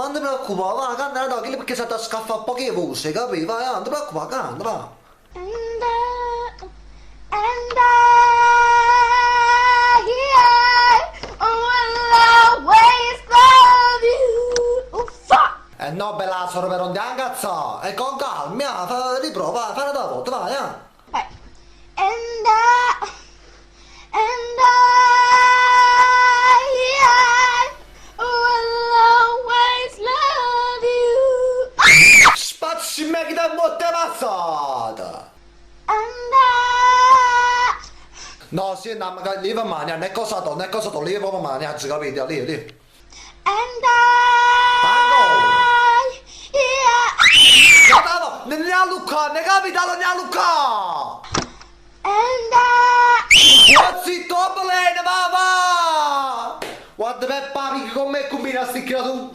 ma non ti preoccupà, va, canta no, quello perché si è da scaffare poche voci, capito? Vai, non ti preoccupà, canta, va. And I, and I, yeah, will always love you. Oh, fuck! E no, bella solo per non ti incazzare. E con calma, fa, riprova, fai una volta, vai, eh. Right. And I, and I, yeah, will always love you. Spazzi me che da motte passata. And I, No, sì, no, ma leva mani, non è cosa to, non è cosa to, leva proprio mani, oggi capito, lì, lì. And Ancora. I, yeah, No, no, ne ne Luca, ne capita, ne Luca. And I, Oh, zitto, bene, va, va. Guarda Peppa Pig come combina sti creature.